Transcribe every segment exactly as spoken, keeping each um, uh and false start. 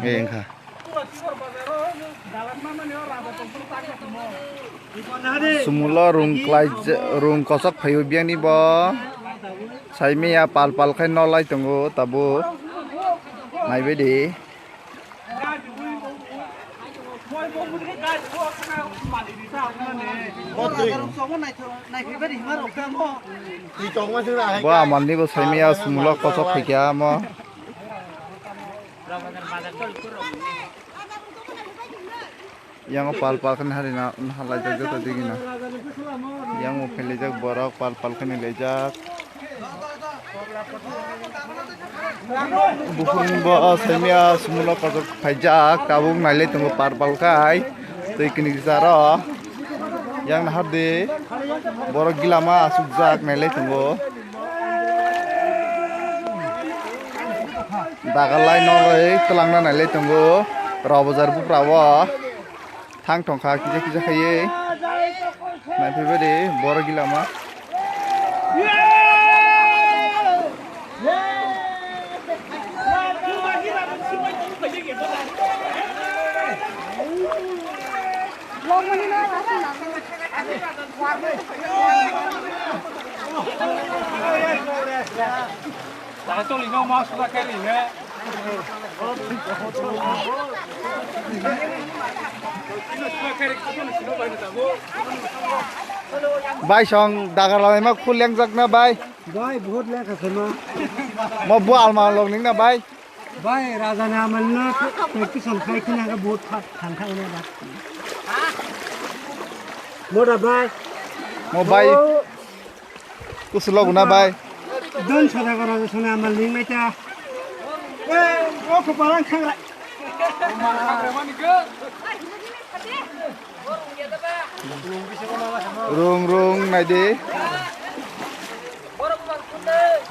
Engkha. Sumulo rung klai, rung kosok phaio biyangni bo. Saimiya pal pal khai nolai tongo tabuk. Naibaidi. Bo amalni bo saimiya sumulo kosok phaikha mo. Yang pal pal khe hari na halaijak joto digi na. Yang mo phelaijak borok pal pal khe laijak. Buphuruni bo saimiya sumulo kosok phaijak tabuk nailai tongo pal pal khai twi kini kisaro. Yang nahardi borok gilama asukjak nailai tongo. Dagalai nolai twlangna nailai tongo. Robojar buphra o thang tongkha kisa kisa khaiwi. Naiphaibadi borok gilama. Bai song dagar lai ma khul yang jak na bai. Bai, bahut lekha khema. Mo bu alma log ning na bai. Bai, raja ni amal na, practice on khai khina ga bahut kha, thang khai na ba. Mo da bai. Mo bai. Oh. Kusu log na bai. Don sada ga raja sona amal ning mai ta. Eh, o ko parang khang lai. Rung rung naidi.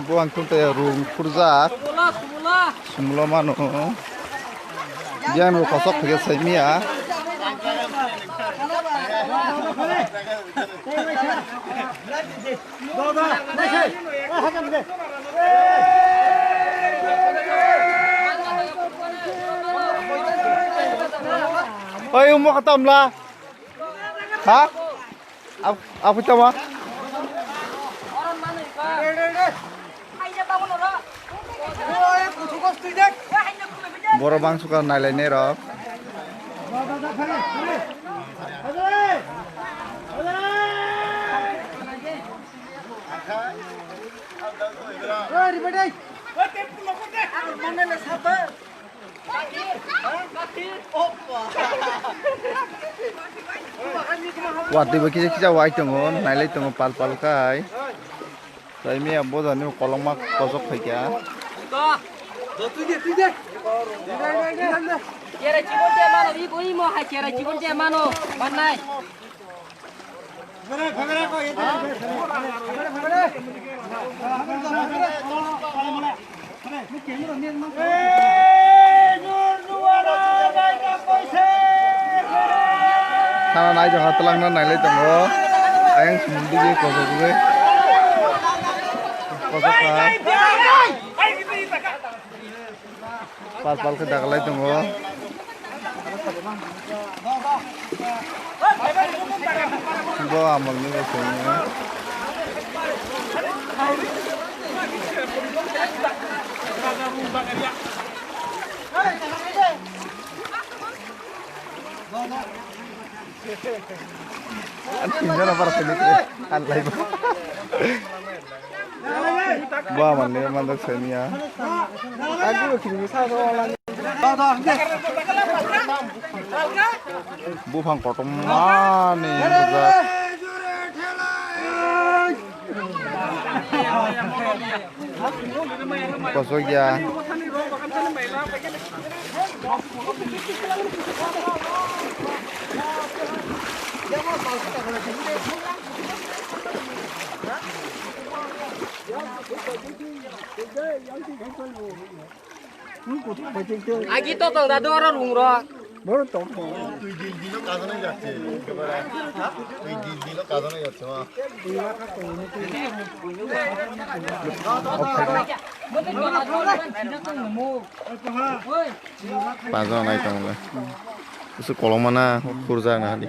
Buang khum tei rung khurjak. Sumulo mano. Yang rung kosok khe saimiya. Oi, umo khatamla. Ha? Ap-, apa itu, Ma? Borok bangsuka nailainai rok. Watwi bo kisa kisa wai tongo, nailai tongo pal pal khai. Tei miya bojani kolokma kosok phaikha. Cherai chikon te mano, i bo imo hai cherai chikon te mano, mannai. Khana nai jokha twlangna nailai tongo. Ayang sumung digi kosok digi. Kosok kha. Pal pal khe dagalai tongo. Bo amolni bo songni. Ang tinjana para pwini khe ang laibo. Bo manle mandak saniya. Agi bo kini sa so lang. Buphang kotorma ni bujak. Kosok ya. Agi to tong da do oro rung ro. Boro tong tong. Twi din dino kajanai jakse, ekebare. Twi din dino kajanai jakse ma. Pajo nai tong le. Su koloma na khurja na di.